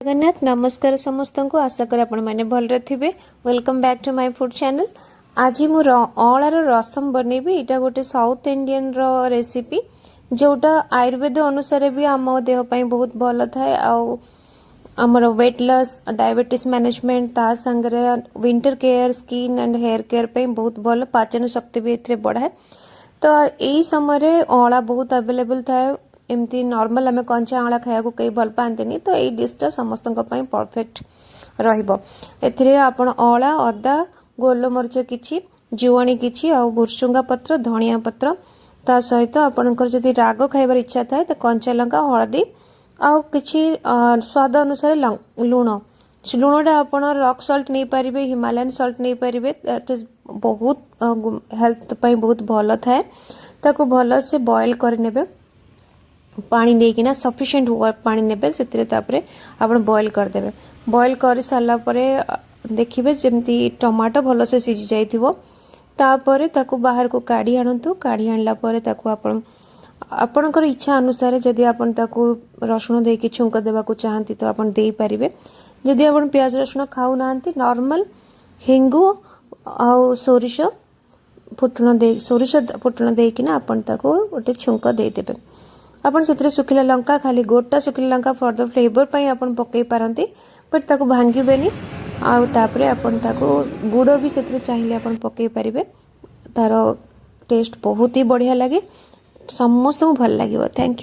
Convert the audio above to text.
ଜଗନ୍ନାଥ। ନମସ୍କାର ସମସ୍ତଙ୍କୁ। ଆଶା କରେ ଆପଣମାନେ ଭଲରେ ଥିବେ। Welcome back to my food channel. ଆଜି ମୁଁ ଅଁଳାର ରସମ ବନେଇବି। ଏଇଟା ଗୋଟେ ସାଉଥ ଇଣ୍ଡିଆନର ରେସିପି, ଯୋଉଟା ଆୟୁର୍ବେଦ ଅନୁସାରେ ବି ଆମ ଦେହ ପାଇଁ ବହୁତ ଭଲ ଥାଏ ଆଉ ଆମର ୱେଟ୍ ଲସ୍, ଡାଇବେଟିସ୍ ମ୍ୟାନେଜମେଣ୍ଟ, ତା ସାଙ୍ଗରେ winter care, skin and hair care ପାଇଁ ବହୁତ ଭଲ। ପାଚନ ଶକ୍ତି ବି ଏଥିରେ ବଢ଼ାଏ। ତ ଏଇ ସମୟରେ ଅଁଳା ବହୁତ ଆଭେଲେବଲ୍ ଥାଏ। ଏମିତି ନର୍ମାଲ ଆମେ କଞ୍ଚା ଅଁଳା ଖାଇବାକୁ କେହି ଭଲ ପାଆନ୍ତିନି, ତ ଏଇ ଡିଶ୍ଟା ସମସ୍ତଙ୍କ ପାଇଁ ପରଫେକ୍ଟ ରହିବ। ଏଥିରେ ଆପଣ ଅଁଳା, ଅଦା, ଗୋଲମରିଚ କିଛି, ଜୁଆଣି କିଛି ଆଉ ଭୁର୍ସୁଙ୍ଗା ପତ୍ର, ଧଣିଆ ପତ୍ର, ତା ସହିତ ଆପଣଙ୍କର ଯଦି ରାଗ ଖାଇବାର ଇଚ୍ଛା ଥାଏ ତ କଞ୍ଚା ଲଙ୍କା, ହଳଦୀ ଆଉ କିଛି ସ୍ୱାଦ ଅନୁସାରେ ଲୁଣ। ଲୁଣଟା ଆପଣ ରକ୍ ସଲ୍ଟ ନେଇପାରିବେ, ହିମାଲୟାନ ସଲ୍ଟ ନେଇପାରିବେ। That is ବହୁତ ହେଲ୍ଥ ପାଇଁ ବହୁତ ଭଲ ଥାଏ। ତାକୁ ଭଲସେ ବଏଲ୍ କରିନେବେ ପାଣି ନେଇକିନା। ସଫିସିଏଣ୍ଟ ପାଣି ନେବେ ସେଥିରେ। ତାପରେ ଆପଣ ବଏଲ୍ କରିଦେବେ। ବଏଲ୍ କରି ସାରିଲା ପରେ ଦେଖିବେ ଯେମିତି ଟମାଟୋ ଭଲସେ ସିଝି ଯାଇଥିବ। ତାପରେ ତାକୁ ବାହାରକୁ କାଢ଼ି ଆଣନ୍ତୁ। କାଢ଼ି ଆଣିଲା ପରେ ତାକୁ ଆପଣ ଆପଣଙ୍କର ଇଚ୍ଛା ଅନୁସାରେ, ଯଦି ଆପଣ ତାକୁ ରସୁଣ ଦେଇକି ଛୁଙ୍କ ଦେବାକୁ ଚାହାନ୍ତି ତ ଆପଣ ଦେଇପାରିବେ। ଯଦି ଆପଣ ପିଆଜ ରସୁଣ ଖାଉନାହାନ୍ତି, ନର୍ମାଲ ହେଙ୍ଗୁ ଆଉ ସୋରିଷ ଫୁଟଣ ଦେଇକିନା ଆପଣ ତାକୁ ଗୋଟେ ଛୁଙ୍କ ଦେଇଦେବେ। ଆପଣ ସେଥିରେ ଶୁଖିଲା ଲଙ୍କା, ଖାଲି ଗୋଟା ଶୁଖିଲା ଲଙ୍କା ଫର୍ the flavour ପାଇଁ ଆପଣ ପକାଇ ପାରନ୍ତି, ବଟ୍ ତାକୁ ଭାଙ୍ଗିବେନି। ଆଉ ତାପରେ ଆପଣ ତାକୁ ଗୁଡ଼ ବି ସେଥିରେ ଚାହିଁଲେ ଆପଣ ପକାଇ ପାରିବେ। ତାର ଟେଷ୍ଟ ବହୁତ ହି ବଢ଼ିଆ ଲାଗେ, ସମସ୍ତଙ୍କୁ ଭଲ ଲାଗିବ। Thank you.